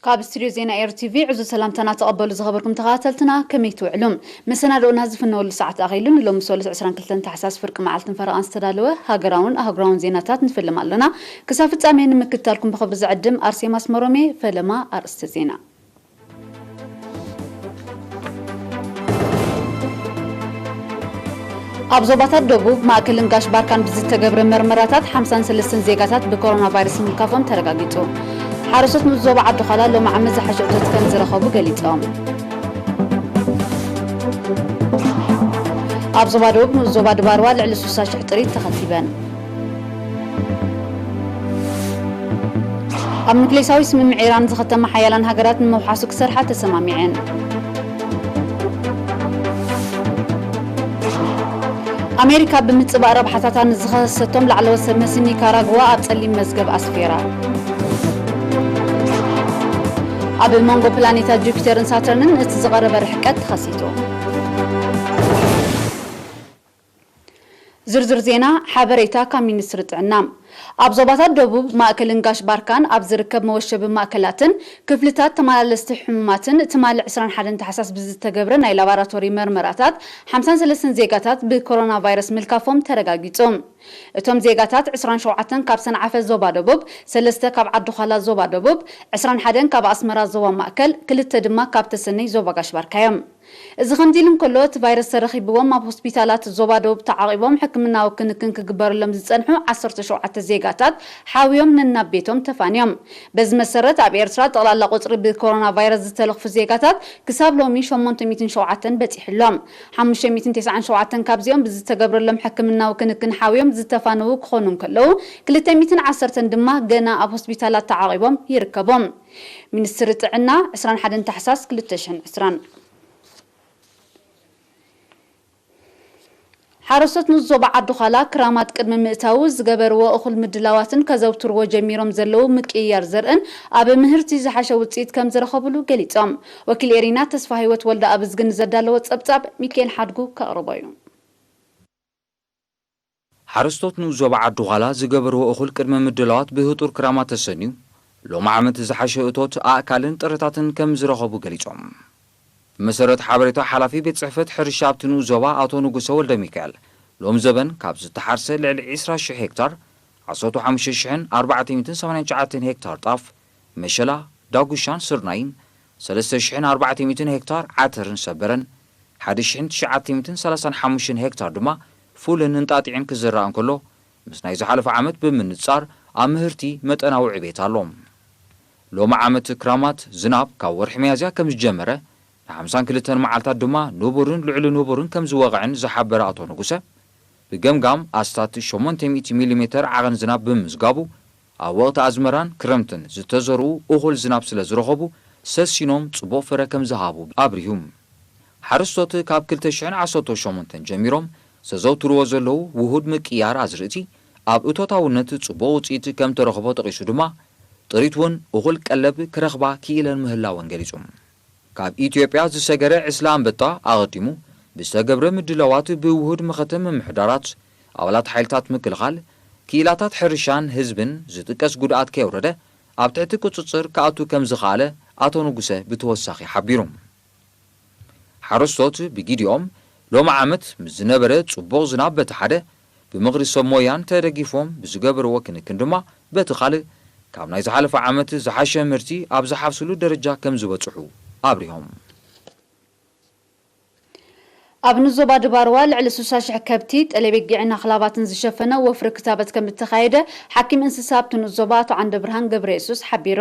ካብ ስቱድዮ ዜና ኤር ቲቪ ዕዙዝ ሰላምታና ተቐበሉ ዝኸበርኩም ተኸታተልትና፣ ከመይ ትውዕሉ? መሰናድኦና ዝፍነወሉ ሰዓት ኣኺሉ። ንሎሚ ሰሉስ ዕስራን ክልተን ታሕሳስ ፍርቂ መዓልትን ፈረቓን ዝተዳለወ ሃገራውን ኣህጉራውን ዜናታት ንፍልም ኣለና። ክሳብ ፍጻሜ ንምክትታልኩም ብኽብሪ ዝዕድም ኣርሴማ ኣስመሮሜ። ፈለማ ኣርእስተ ዜና። ኣብ ዞባታት ደቡብ፣ ማእከልን ጋሽ ባርካን ብዝተገብረ መርመራታት ሓምሳን ሰለስተን ዜጋታት ብኮሮና ቫይረስ ምልካፎም ተረጋጊጹ። ሓረስቶት ንኡስ ዞባ ዓዲ ዃላ ሎሚ ዓመት ዝሓሸ እቶት ከም ዝረኸቡ ገሊጾም። ኣብ ዞባ ደቡብ ንኡስ ዞባ ድባርዋ ልዕሊ ስሳ ሽሕ ጥሪት ተኸቲበን። ኣብ ኑክሌሳዊ ስምምዕ ኢራን ዝኸተማ ሓያላን ሃገራት ንምውሓሱ ክሰርሓ ተሰማሚዐን። ኣሜሪካ ብምጽባእ ረብሓታታ ንዝኸሰሰቶም ላዕለዎት ሰብ መሲ ኒካራግዋ ኣብ ጸሊም መዝገብ ኣስፊራ። ኣብ መንጎ ፕላኔታት ጁፒተርን ሳተርንን እቲ ዝቐረበ ርሕቀት ተኸሲቱ። ዝርዝር ዜና። ሓበሬታ ካብ ሚኒስትሪ ጥዕና። ኣብ ዞባታት ደቡብ፣ ማእከልን ጋሽ ባርካን ኣብ ዝርከብ መወሸቢ ማእከላትን ክፍልታት ተመላለስቲ ሕሙማትን ትማሊ ዕስራን ሓደን ታሕሳስ ብዝተገብረ ናይ ላቦራቶሪ መርመራታት ሓምሳን ሰለስተን ዜጋታት ብኮሮና ቫይረስ ምልካፎም ተረጋጊጹ። እቶም ዜጋታት ዕስራን ሸውዓተን ካብ ሰንዓፈ ዞባ ደቡብ፣ ሰለስተ ካብ ዓዲ ዃላ ዞባ ደቡብ፣ ዕስራን ሓደን ካብ ኣስመራ ዞባ ማእከል፣ ክልተ ድማ ካብ ተሰነይ ዞባ ጋሽ ባርካ እዮም። እዚ ከምዚ ኢሉ እንከሎ፣ እቲ ቫይረስ ተረኺብዎም ኣብ ሆስፒታላት ዞባ ደቡብ ተዓቒቦም ሕክምናዊ ክንክን ክግበረሎም ዝጸንሑ ዓሰርተ ሸውዓተ ዜጋታት ሓውዮም ነናብ ቤቶም ተፋንዮም። በዚ መሰረት፣ ኣብ ኤርትራ ጠቕላላ ቁጽሪ ብኮሮና ቫይረስ ዝተለኽፉ ዜጋታት ክሳብ ሎሚ ሸሞንተ ሚእትን ሸውዓተን በጺሑ ኣሎ። ሓሙሽተ ሚእትን ተስዓን ሸውዓተን ካብዚኦም ብዝተገብረሎም ሕክምናዊ ክንክን ሓውዮም ዝተፋነዉ ክኾኑ እንከለዉ፣ ክልተ ሚእትን ዓሰርተን ድማ ገና ኣብ ሆስፒታላት ተዓቒቦም ይርከቡ። ሚኒስትሪ ጥዕና፣ ዕስራን ሓደን ታሕሳስ ክልተ ሽሕን ዕስራን። ሓረስቶት ንኡስ ዞባ ዓዲ ዃላ ክራማት ቅድሚ ምእታዉ ዝገበርዎ እኹል ምድላዋትን ከዘውትርዎ ጀሚሮም ዘለዉ ምቅይያር ዘርእን ኣብ ምህርቲ ዝሓሸ ውፅኢት ከም ዝረኸብሉ ገሊጾም። ወኪል ኤሪና ተስፋ ህይወት ወልደ ኣብዝግን ዘዳለዎ ጸብጻብ ሚካኤል ሓድጉ ከቕርቦ እዩ። ሓረስቶት ንኡስ ዞባ ዓዲ ዃላ ዝገበርዎ እኹል ቅድመ ምድላዋት ብህጡር ክራማት ተሰንዩ፣ ሎሚ ዓመት ዝሓሸ እቶት ኣእካልን ጥረታትን ከም ዝረኸቡ ገሊጾም። ብመሰረት ሓበሬታ ሓላፊ ቤት ጽሕፈት ሕርሻ ኣብቲ ንኡስ ዞባ ኣቶ ንጉሰ ወልደ ሚካኤል፣ ሎም ዘበን ካብ ዝተሓርሰ ልዕሊ ዕስራ ሽሕ ሄክታር፣ ዓሰርተ ሓሙሽተ ሽሕን ኣርባዕተ ሚእትን ሰማንያን ትሽዓተን ሄክታር ጣፍ፣ መሸላ፣ ዳጉሻን ስርናይን፣ ሰለስተ ሽሕን ኣርባዕተ ሚእትን ሄክታር ዓተርን ሰበረን፣ ሓደ ሽሕን ትሽዓተ ሚእትን ሰላሳን ሓሙሽተን ሄክታር ድማ ፉልን እንጣጢዕን ክዝራእ እንከሎ፣ ምስ ናይ ዝሓለፈ ዓመት ብምንጻር ኣብ ምህርቲ መጠናዊ ዕቤት ኣሎ። ሎሚ ዓመት ክራማት ዝናብ ካብ ወርሒ ሚያዝያ ከም ዝጀመረ፣ ንሓምሳን ክልተን መዓልታት ድማ ንቡርን ልዕሊ ንቡርን ከም ዝወቕዕን ዝሓበረ ኣቶ ንጉሰ፣ ብገምጋም ኣስታት ሸሞንተ ሚእቲ ሚሊ ሜተር ዓቐን ዝናብ ብምምዝጋቡ፣ ኣብ ወቕቲ ኣዝመራን ክረምትን ዝተዘርኡ እኹል ዝናብ ስለ ዝረኸቡ፣ ሰሲኖም ጽቡቕ ፍረ ከም ዝሃቡ ኣብሪሁ። ሓረስቶት ካብ ክልተ ሽሕን ዓሰርተ ሸሞንተን ጀሚሮም ዘዘውትርዎ ዘለዉ ውሁድ ምቅያር ኣዝርእቲ፣ ኣብ እቶታውነት ጽቡቕ ውጽኢት ከም ተረኽቦ ጠቒሱ ድማ፣ ጥሪት እውን እኹል ቀለብ ክረኽባ ክኢለን ምህላወን ገሊጹ። ካብ ኢትዮጵያ ዝሰገረ ዕስለ ኣንበጣ ኣቐዲሙ ብዝተገብረ ምድላዋት ብውሁድ መኸተ ምምሕዳራት፣ ኣባላት ሓይልታት ምክልኻል፣ ክኢላታት ሕርሻን ህዝብን ዝጥቀስ ጉድኣት ከየውረደ ኣብ ትሕቲ ቁጽጽር ክኣቱ ከም ዝኸኣለ ኣቶ ንጉሰ ብተወሳኺ ሓቢሩ። ሓረስቶት ብጊዲኦም ሎም ዓመት ምስ ዝነበረ ጽቡቕ ዝናብ በቲ ሓደ፣ ብምኽሪ ሰብ ሞያን ተደጊፎም ብዝገበርዎ ክንክን ድማ በቲ ካልእ፣ ካብ ናይ ዝሓለፈ ዓመት ዝሓሸ ምህርቲ ኣብ ዝሓፍስሉ ደረጃ ከም ዝበጽሑ ኣብሪሆም። ኣብ ንዞባ ድባርዋ ልዕሊ ስሳ ሽሕ ከብቲ፣ ጠለቤጊዕን ኣኽላባትን ዝሸፈነ ወፍሪ ክታበት ከም እተኻየደ ሓኪም እንስሳ ኣብቲ ንኡስ ዞባ ኣቶ ዓንደብርሃን ገብረየሱስ ሓቢሩ።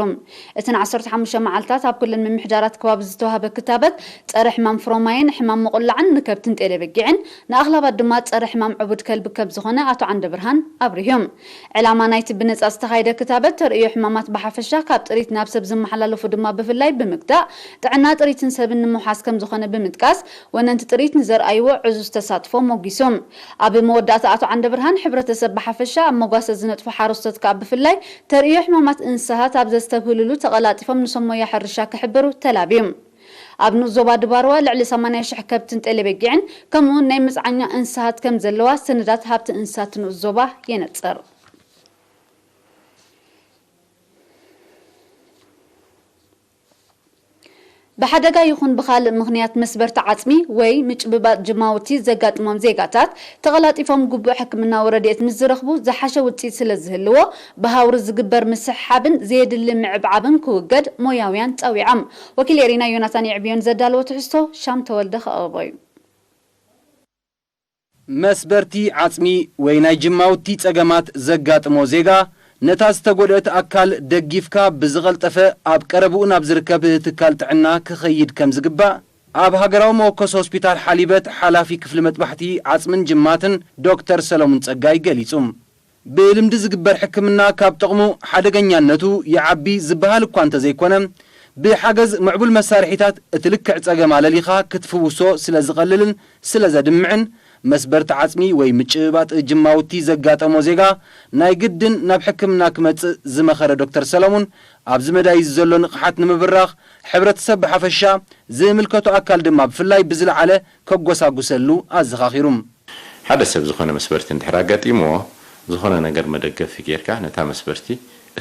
እተን ዓሰርተ ሓሙሽተ መዓልታት ኣብ ኩለን ምምሕዳራት ከባቢ ዝተዋህበ ክታበት ጸረ ሕማም ፍሮማይን፣ ሕማም መቑላዕን ንከብትን ጤለ በጊዕን፣ ንኣኽላባት ድማ ጸረ ሕማም ዕቡድ ከልቢ ከም ዝኾነ ኣቶ ዓንደብርሃን ኣብሪሁ። ዕላማ ናይቲ ብነጻ ዝተኻየደ ክታበት ተርእዮ ሕማማት ብሓፈሻ፣ ካብ ጥሪት ናብ ሰብ ዝመሓላለፉ ድማ ብፍላይ ብምግታእ፣ ጥዕና ጥሪትን ሰብን ንምውሓስ ከም ዝኾነ ብምጥቃስ፣ ወነንቲ ጥሪት ንዘርኣይዎ ዕዙዝ ተሳትፎ ሞጊሱ። ኣብ መወዳእታ ኣቶ ዓንደብርሃን፣ ሕብረተሰብ ብሓፈሻ ኣብ መጓሰ ዝነጥፉ ሓረስቶት ከኣ ብፍላይ ተርእዮ ሕማማት እንስሳት ኣብ ዘስተብህልሉ ተቐላጢፎም ንሰብ ሞያ ሕርሻ ክሕብሩ ተላብዩ። ኣብ ንኡስ ዞባ ድባርዋ ልዕሊ ሰማንያ ሽሕ ከብትን ጤለ በጊዕን ከምኡውን ናይ መጽዓኛ እንስሳት ከም ዘለዋ ሰነዳት ሃብቲ እንስሳት ንኡስ ዞባ የነጽር። ብሓደጋ ይኹን ብኻልእ ምኽንያት መስበርቲ ዓጽሚ ወይ ምጭብባጥ ጅማውቲ ዘጋጥሞም ዜጋታት፣ ተቐላጢፎም ግቡእ ሕክምናዊ ረድኤት ምስ ዝረኽቡ ዝሓሸ ውጽኢት ስለ ዝህልዎ፣ ብሃውሪ ዝግበር ምስሕሓብን ዘየድሊ ምዕብዓብን ክውገድ ሞያውያን ጸዊዖም። ወኪል ኤሪና ዮናታን የዕብዮን ዘዳለዎ ትሕዝቶ ሻም ተወልደ ከቕርቦ እዩ። መስበርቲ ዓጽሚ ወይ ናይ ጅማውቲ ጸገማት ዘጋጥሞ ዜጋ፣ ነታ ዝተጎድአት ኣካል ደጊፍካ ብዝቐልጠፈ ኣብ ቀረብኡ ናብ ዝርከብ ትካል ጥዕና ክኸይድ ከም ዝግባእ፣ ኣብ ሃገራዊ መወከሲ ሆስፒታል ሓሊበት ሓላፊ ክፍሊ መጥባሕቲ ዓጽምን ጅማትን ዶክተር ሰለሙን ጸጋይ ገሊጹ። ብልምዲ ዝግበር ሕክምና ካብ ጥቕሙ ሓደገኛነቱ ይዓቢ ዝበሃል እኳ እንተዘይኮነ፣ ብሓገዝ ምዕቡል መሳርሒታት እቲ ልክዕ ጸገም ኣለሊኻ ክትፍውሶ ስለ ዝቐልልን ስለ ዘድምዕን፣ መስበርቲ ዓጽሚ ወይ ምጭብባጥ ጅማውቲ ዘጋጠሞ ዜጋ ናይ ግድን ናብ ሕክምና ክመጽእ ዝመኸረ ዶክተር ሰለሙን፣ ኣብዚ መዳይ ዘሎ ንቕሓት ንምብራኽ፣ ሕብረተሰብ ብሓፈሻ፣ ዝምልከቶ ኣካል ድማ ብፍላይ ብዝለዓለ ከጎሳጉሰሉ ኣዘኻኺሩ። ሓደ ሰብ ዝኾነ መስበርቲ እንድሕር ኣጋጢምዎ፣ ዝኾነ ነገር መደገፊ ጌርካ ነታ መስበርቲ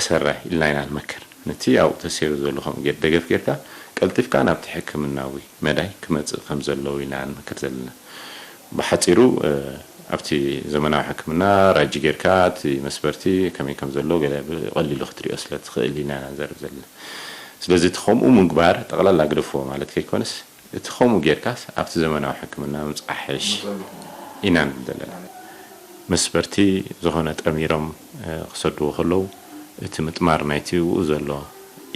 እሰራ ኢልና ኢና ንመክር። ነቲ ኣብኡ ተሰይሩ ዘሎ ከምኡ ጌር ደገፍ ጌርካ ቀልጢፍካ ናብቲ ሕክምናዊ መዳይ ክመጽእ ከም ዘለዎ ኢና ንመክር ዘለና። ብሓጺሩ፣ እ፣ ኣብቲ ዘመናዊ ሕክምና ራጂ ጌርካ እቲ መስበርቲ ከመይ ከም ዘሎ ገለ ብቐሊሉ ክትሪኦ ስለ ትኽእል ኢና ኢና ንዛረብ ዘለና። ስለዚ እቲ ከምኡ ምግባር ጠቕላላ ግደፍዎ ማለት ከይኮነስ፣ እቲ ከምኡ ጌርካስ ኣብቲ ዘመናዊ ሕክምና ምብጻሕ ይሕሽ ኢና ንብል ዘለና። መስበርቲ ዝኾነ ጠሚሮም፣ እ፣ ክሰድዎ ከለዉ፣ እቲ ምጥማር ናይቲ ብኡ ዘሎ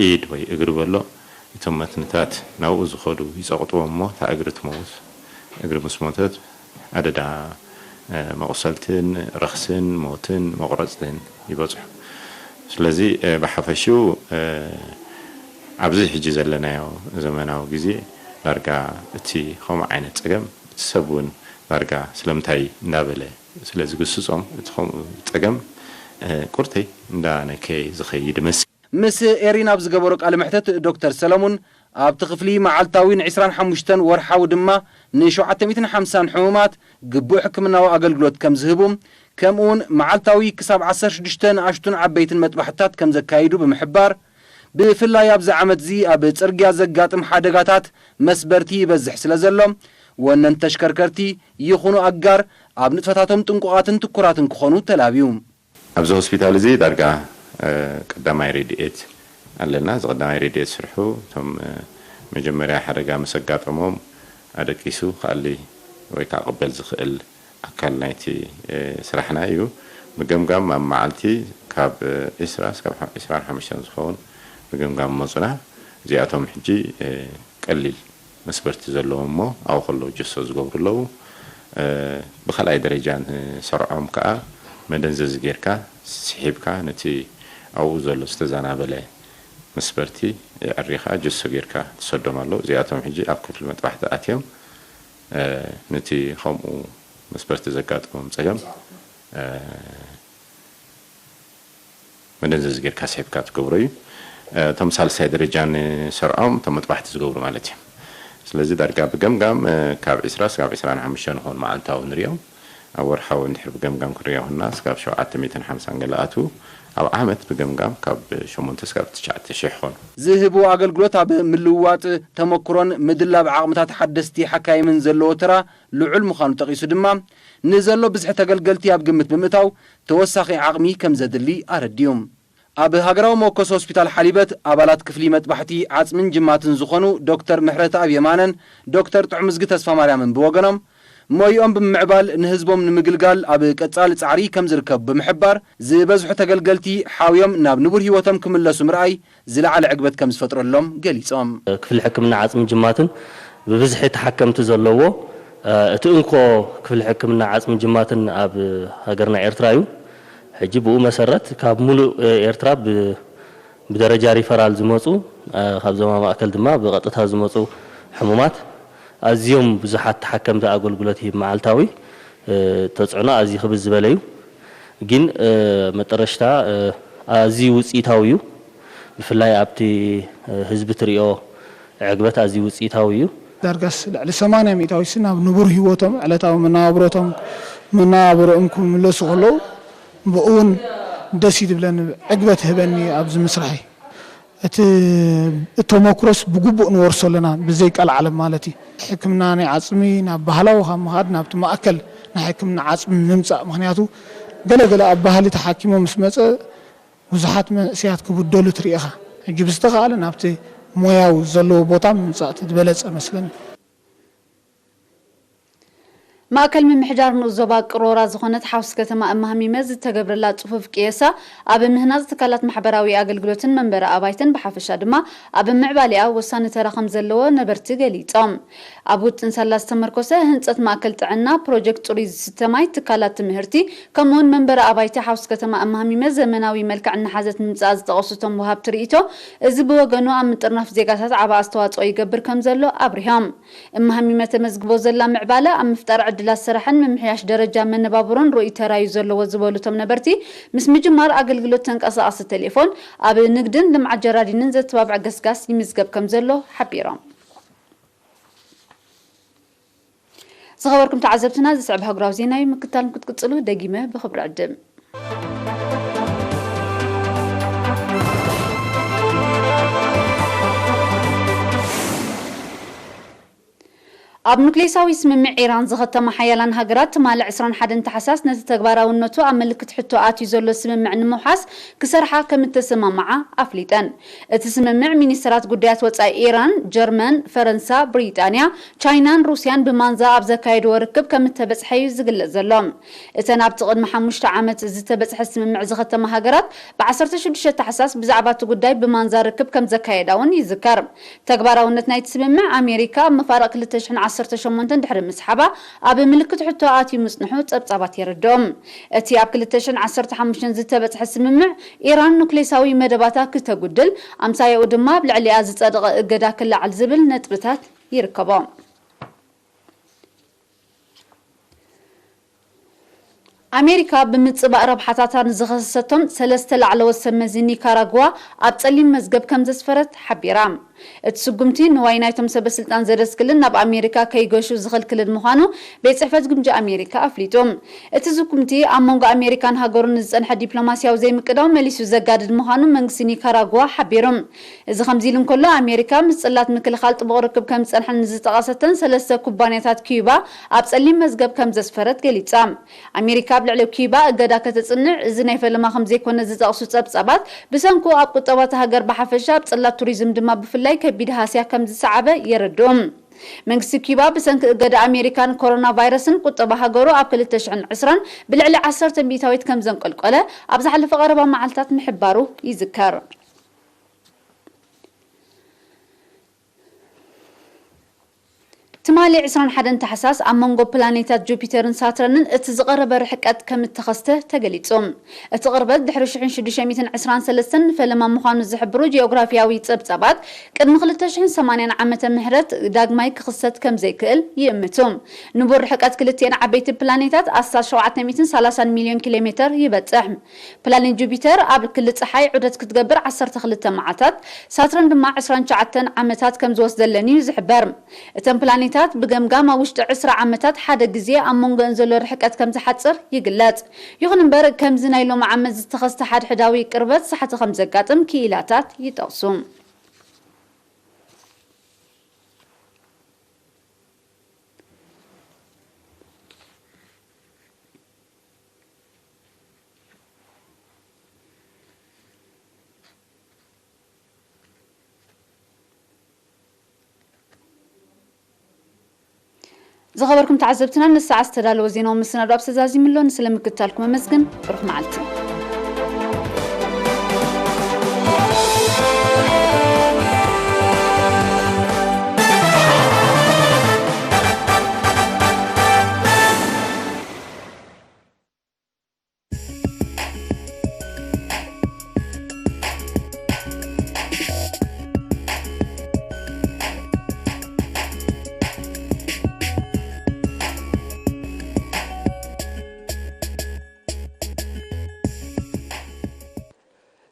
ኢድ ወይ እግሪ በሎ፣ እቶም መትንታት ናብኡ ዝኸዱ ይጸቕጥዎም እሞ፣ እታ እግሪ ትመውት። እግሪ ምስ ሞተት፣ ኣደዳ፣ እ፣ መቑሰልትን ረኽስን ሞትን መቑረጽትን ይበጽሑ። ስለዚ፣ እ፣ ብሓፈሽኡ፣ እ፣ ኣብዚ ሕጂ ዘለናዮ ዘመናዊ ግዜ ዳርጋ እቲ ከምኡ ዓይነት ጸገም እቲ ሰብ እውን ዳርጋ ስለምንታይ እንዳበለ ስለ ዝግስጾም፣ እቲ ከምኡ ጸገም፣ እ፣ ቁርተይ እንዳነከየ ዝኸይድ ይመስል። ምስ ኤሪና ኣብ ዝገበሮ ቃለ መሕተት ዶክተር ሰለሙን፣ ኣብቲ ክፍሊ መዓልታዊ ንዕስራን ሓሙሽተን ወርሓዊ ድማ ንሸውዓተ ሚእትን ሓምሳን ሕሙማት ግቡእ ሕክምናዊ ኣገልግሎት ከም ዝህቡ፣ ከምኡውን መዓልታዊ ክሳብ ዓሰርተ ሽዱሽተ ንኣሽቱን ዓበይትን መጥባሕትታት ከም ዘካይዱ ብምሕባር፣ ብፍላይ ኣብዚ ዓመትዚ ኣብ ጽርግያ ዘጋጥም ሓደጋታት መስበርቲ ይበዝሕ ስለ ዘሎ፣ ወነንቲ ተሽከርከርቲ ይኹኑ ኣጋር ኣብ ንጥፈታቶም ጥንቁቓትን ትኩራትን ክኾኑ ተላብዩ። ኣብዚ ሆስፒታል እዚ ዳርጋ፣ እ፣ ቀዳማይ ረድኤት ኣለና። እዚ ቀዳማይ ረድኤት ስርሑ እቶም፣ እ፣ መጀመርያ ሓደጋ ምስ ኣጋጠሞም ኣደቂሱ ክኣሊ ወይ ከዓ ክቕበል ዝኽእል ኣካል ናይቲ፣ እ፣ ስራሕና እዩ። ብገምጋም ኣብ መዓልቲ ካብ፣ እ፣ ዒስራ እስካብ ሓ-፣ ዒስራን ሓሙሽተን ዝኸውን ብገምጋም መጹና። እዚኣቶም ሕጂ፣ እ፣ ቀሊል መስበርቲ ዘለዎም እሞ ኣብኡ ከለዉ ጀሶ ዝገብሩ ኣለዉ። እ፣ ብኻልኣይ ደረጃ ንሰርዖም ከኣ መደንዘዚ ጌርካ ስሒብካ ነቲ ኣብኡ ዘሎ ዝተዛናበለ መስበርቲ የዕሪኻ ጀሶ ጌርካ ትሰዶም ኣለዉ። እዚኣቶም ሕጂ ኣብ ክፍሊ መጥባሕቲ ኣትዮም፣ እ፣ ነቲ ከምኡ መስበርቲ ዘጋጥሞም ጸገም፣ እ፣ መደንዘዚ ጌርካ ስሒብካ ትገብሮ እዩ። እ፣ እቶም ሳልሳይ ደረጃ ንሰርዖም እቶም መጥባሕቲ ዝገብሩ ማለት እዩ። ስለዚ ዳርጋ ብገምጋም፣ እ፣ ካብ ዒስራ እስካብ ዒስራን ሓሙሽተን ንኾኑ መዓልታዊ ንሪኦም። ኣብ ወርሓዊ እንድሕር ብገምጋም ክንሪኦ ኹንና እስካብ ሸውዓተ ሚእትን ሓምሳን ገለ ኣትዉ። ኣብ ዓመት ብገምጋም ካብ ሸሞንተ እስካብ ትሽዓተ ሽሕ ኾኑ። ዝህብዎ ኣገልግሎት ኣብ ምልውዋጥ ተመክሮን ምድላብ ዓቕምታት ሓደስቲ ሓካይምን ዘለዎ ተራ ልዑል ምዃኑ ጠቒሱ ድማ፣ ንዘሎ ብዝሒ ተገልገልቲ ኣብ ግምት ብምእታው ተወሳኺ ዓቕሚ ከም ዘድሊ ኣረዲኡ። ኣብ ሃገራዊ መወከሲ ሆስፒታል ሓሊበት ኣባላት ክፍሊ መጥባሕቲ ዓጽምን ጅማትን ዝኾኑ ዶክተር ምሕረተኣብ የማነን ዶክተር ጥዑምዝጊ ተስፋማርያምን ብወገኖም፣ ሞይኦም ብምምዕባል ንህዝቦም ንምግልጋል ኣብ ቀጻሊ ጻዕሪ ከም ዝርከቡ ብምሕባር፣ ዝበዝሑ ተገልገልቲ ሓውዮም ናብ ንቡር ህይወቶም ክምለሱ ምርኣይ ዝለዓለ ዕግበት ከም ዝፈጥረሎም ገሊጾም። ክፍሊ ሕክምና ዓጽምን ጅማትን ብብዝሒ ተሓከምቲ ዘለዎ፣ እ፣ እቲ እንኮ ክፍሊ ሕክምና ዓጽምን ጅማትን ኣብ ሃገርና ኤርትራ እዩ። ሕጂ ብኡ መሰረት ካብ ሙሉእ፣ እ፣ ኤርትራ ብ-፣ ብደረጃ ሪፈራል ዝመጹ፣ እ፣ ካብ ዞባ ማእከል ድማ ብቐጥታ ዝመጹ ሕሙማት ኣዝዮም ብዙሓት ተሓከምቲ ኣገልግሎት ይህብ መዓልታዊ። እ፣ ተጽዕኖ ኣዝዩ ክብዝ ዝበለ እዩ። ግን፣ እ፣ መጠረሽታ፣ እ፣ ኣዝዩ ውጽኢታዊ እዩ። ብፍላይ ኣብቲ፣ እ፣ ህዝቢ ትሪኦ ዕግበት ኣዝዩ ውጽኢታዊ እዩ። ዳርጋስ ልዕሊ ሰማንያ ሚእታዊስ ናብ ንቡር ህይወቶም፣ ዕለታዊ መነባብሮቶም፣ መነባብሮኦም ክምለሱ ከለዉ፣ ብኡ እውን ደስ እዩ ዝብለኒ፣ ዕግበት ይህበኒ ኣብዚ ምስራሐይ። እቲ ተመክሮስ ብግቡእ ንወርሶ ኣለና፣ ብዘይ ቀልዓለም ማለት እዩ። ሕክምና ናይ ዓጽሚ ናብ ባህላዊ ካብ ምኻድ ናብቲ ማእከል ናይ ሕክምና ዓጽሚ ንምጻእ፣ ምኽንያቱ ገለ ገለ ኣብ ባህሊ ተሓኪሙ ምስ መጸ ብዙሓት መንእሰያት ክብደሉ ትርኢ ኢኻ። ሕጂ ብዝተኻእለ ናብቲ ሞያዊ ዘለዎ ቦታ ምምጻእ እቲ ዝበለጸ መስለኒ። ማእከል ምምሕዳር ንኡስ ዞባ ቅሮራ ዝኾነት ሓውሲ ከተማ እማሃሚመ ዝተገብረላ ጽፉፍ ቅየሳ ኣብ ምህናጽ ትካላት ማሕበራዊ ኣገልግሎትን መንበሪ ኣባይትን ብሓፈሻ ድማ ኣብ ምዕባሊኣ ወሳኒ ተራ ከም ዘለዎ ነበርቲ ገሊጾም። ኣብ ውጥን ሳላ ዝተመርኮሰ ህንጸት ማእከል ጥዕና፣ ፕሮጀክት ጽሩይ ዝስተ ማይ፣ ትካላት ትምህርቲ፣ ከምኡውን መንበሪ ኣባይቲ ሓውሲ ከተማ እማሃሚመ ዘመናዊ መልክዕ እናሓዘት ምምጻኣ ዝጠቐሱ እቶም ወሃብቲ ርእይቶ፣ እዚ ብወገኑ ኣብ ምጥርናፍ ዜጋታት ዓቢ ኣስተዋጽኦ ይገብር ከም ዘሎ ኣብሪሆም። እማሃሚመ ተመዝግቦ ዘላ ምዕባለ ኣብ ምፍጣር ዕድላት ስራሕን ምምሕያሽ ደረጃ መነባብሮን ርኡይ ተራዩ ዘለዎ ዝበሉ እቶም ነበርቲ፣ ምስ ምጅማር ኣገልግሎት ተንቀሳቓሲ ቴሌፎን ኣብ ንግድን ልምዓት ጀራዲንን ዘተባብዕ ገስጋስ ይምዝገብ ከም ዘሎ ሓቢሮም። ዝኸበርኩም ተዓዘብትና፣ ዝስዕብ ሃገራዊ ዜና እዩ። ምክታል ክትቅጽሉ ደጊመ ብኽብሪ ዕድም። ኣብ ኑክሌሳዊ ስምምዕ ኢራን ዝኸተማ ሓያላን ሃገራት ትማሊ ዕስራን ሓደን ታሕሳስ ነቲ ተግባራውነቱ ኣብ ምልክት ሕቶ ኣትዩ ዘሎ ስምምዕ ንምውሓስ ክሰርሓ ከም እተሰማምዓ ኣፍሊጠን። እቲ ስምምዕ ሚኒስተራት ጉዳያት ወጻኢ ኢራን፣ ጀርመን፣ ፈረንሳ፣ ብሪጣንያ፣ ቻይናን ሩስያን ብማንዛ ኣብ ዘካየድዎ ርክብ ከም እተበጽሐ እዩ ዝግለጽ ዘሎ። እተን ኣብቲ ቅድሚ ሓሙሽተ ዓመት ዝተበጽሐ ስምምዕ ዝኸተማ ሃገራት ብ ዓሰርተ ሽዱሽተ ታሕሳስ ብዛዕባ እቲ ጉዳይ ብማንዛ ርክብ ከም ዘካየዳ እውን ይዝከር። ተግባራውነት ናይቲ ስምምዕ ኣሜሪካ ኣብ መፋርቕ ክልተ ሽሕን ዓሰርተ ሸሞንተን ድሕሪ ምስሓባ ኣብ ምልክት ሕቶ ኣትዩ ምጽንሑ ጸብጻባት የረድኦም። እቲ ኣብ ክልተ ሽሕን ዓሰርተ ሓሙሽተን ዝተበጽሐ ስምምዕ ኢራን ኑክሌሳዊ መደባታ ክተጉድል ኣምሳያኡ ድማ ኣብ ልዕሊኣ ዝጸደቐ እገዳ ክለዓል ዝብል ነጥብታት ይርከቦ። ኣሜሪካ ብምጽባእ ረብሓታታ ንዝኸሰሰቶም ሰለስተ ላዕለዎት ሰብ መዚ ኒካራጉዋ ኣብ ጸሊም መዝገብ ከም ዘስፈረት ሓቢራ። እቲ ስጉምቲ ንዋይ ናይቶም ሰበ ስልጣን ዘደስክልን ናብ ኣሜሪካ ከይገሹ ዝኽልክልን ምዃኑ ቤት ጽሕፈት ግምጃ ኣሜሪካ ኣፍሊጡ። እቲ ስጉምቲ ኣብ መንጎ ኣሜሪካን ሃገሩን ንዝጸንሐ ዲፕሎማስያዊ ዘይምቅዳው መሊሱ ዘጋድድ ምዃኑ መንግስቲ ኒካራጉዋ ሓቢሩ። እዚ ከምዚ ኢሉ እንከሎ ኣሜሪካ ምስ ጽላት ምክልኻል ጥቡቕ ርክብ ከም ዝጸንሐን ንዝጠቐሰተን ሰለስተ ኩባንያታት ኪዩባ ኣብ ጸሊም መዝገብ ከም ዘስፈረት ገሊጻ። ኣሜሪካ ኣብ ልዕሊ ኪዩባ እገዳ ከተጽንዕ እዚ ናይ ፈለማ ከም ዘይኮነ ዝጠቕሱ ጸብጻባት ብሰንኩ ኣብ ቁጠባ እታ ሃገር ብሓፈሻ ኣብ ጽላት ቱሪዝም ድማ ብፍላይ ከቢድ ሃስያ ከም ዝሰዓበ የረድኡ። መንግስቲ ኪዩባ ብሰንኪ እገዳ ኣሜሪካን ኮሮና ቫይረስን ቁጠባ ሃገሩ ኣብ ክልተ ሽሕን ዕስራን ብልዕሊ ዓሰርተ ሚእታዊት ከም ዘንቆልቆለ ኣብ ዝሓለፈ ቀረባ መዓልታት ምሕባሩ ይዝከር። ትማሊ ዕስራን ሓደን ታሕሳስ ኣብ መንጎ ፕላኔታት ጁፒተርን ሳትረንን እቲ ዝቐረበ ርሕቀት ከም እተኸስተ ተገሊጹ። እቲ ቅርበት ድሕሪ ሽሕን ሽዱሽተ ሚእትን ዕስራን ሰለስተን ንፈለማ ምዃኑ ዝሕብሩ ጂኦግራፊያዊ ጸብጻባት ቅድሚ ክልተ ሽሕን ሰማንያን ዓመተ ምህረት ዳግማይ ክኽሰት ከም ዘይክእል ይእምቱ። ንቡር ርሕቀት ክልቲኤን ዓበይቲ ፕላኔታት ኣስታት ሸውዓተ ሚእትን ሰላሳን ሚልዮን ኪሎ ሜተር ይበጽሕ። ፕላኔት ጁፒተር ኣብ ክሊ ጸሓይ ዑደት ክትገብር ዓሰርተ ክልተ መዓልታት፣ ሳትረን ድማ ዕስራን ትሽዓተን ዓመታት ከም ዝወስደለን እዩ ዝሕበር። እተን ፕላኔታት ብገምጋም ኣብ ውሽጢ ዕስራ ዓመታት ሓደ ግዜ ኣብ መንጎአን ዘሎ ርሕቀት ከም ዝሓጽር ይግለጽ። ይኹን እምበር፣ ከምዚ ናይ ሎሚ ዓመት ዝተኸስተ ሓድሕዳዊ ቅርበት ሳሕቲ ከም ዘጋጥም ክኢላታት ይጠቕሱ። ዝኸበርኩም ተዓዘብትና፣ ንሰዓት ዝተዳለወ ዜናዊ መሰናዶ ኣብ ተዛዚሙ ኣሎ። ንስለ ምክትታልኩም ኣመስግን። ብሩኽ መዓልቲ።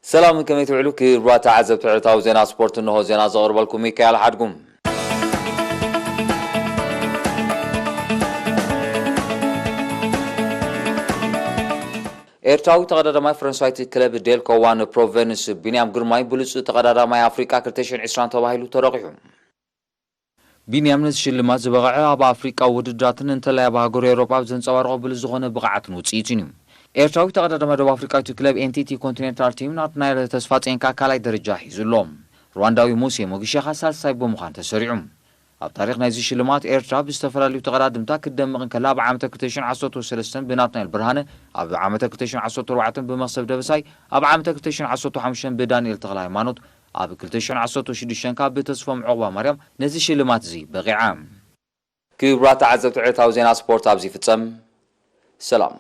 ሰላም፣ ከመይ ትውዕሉ ክቡራት ተዓዘብቲ ዕለታዊ ዜና ስፖርት? እንሆ ዜና ዘቕርበልኩም ሚካኤል ሓድጉም። ኤርትራዊ ተቐዳዳማይ ፈረንሳዊት ክለብ ዴልኮ ዋን ፕሮቨንስ ቢንያም ግርማይ ብሉጽ ተቐዳዳማይ ኣፍሪቃ ክልተ ሽሕን ዕስራን ተባሂሉ ተረቒሑ። ቢንያም ነዚ ሽልማት ዝበቕዐ ኣብ ኣፍሪቃ ውድድራትን እንተላይ ኣብ ሃገሩ ኤውሮጳ ኣብ ዘንጸባርቖ ብሉጽ ዝኾነ ብቕዓትን ውጽኢትን እዩ። ኤርትራዊ ተቐዳዳማይ ደቡብ ኣፍሪቃዊት ክለብ ኤንቲቲ ኮንቲኔንታል ቲም ናትናኤል ተስፋጼን ካልኣይ ደረጃ ሒዙ ኣሎ። ሩዋንዳዊ ሙሴ ሞጊሻኻ ሳልሳይ ብምዃን ተሰሪዑ። ኣብ ታሪኽ ናይዚ ሽልማት ኤርትራ ብዝተፈላለዩ ተቐዳድምታ ክትደምቕ እንከላ ኣብ ዓመተ ክልተ ሽሕን ዓሰርተ ሰለስተን ብናትናኤል ብርሃነ፣ ኣብ ዓመተ ክልተ ሽሕን ዓሰርተ ኣርባዕተን ብመኽሰብ ደበሳይ፣ ኣብ ዓመተ ክልተ ሽሕን ዓሰርተ ሓሙሽተን ብዳንኤል ተኽለ ሃይማኖት፣ ኣብ ክልተ ሽሕን ዓሰርተ ሽዱሽተን ካብ ብተስፎም ዑቕባ ማርያም ነዚ ሽልማት እዚ በቒዓ። ክቡራት ተዓዘብቲ ዕለታዊ ዜና ስፖርት ኣብዚ ይፍጸም። ሰላም።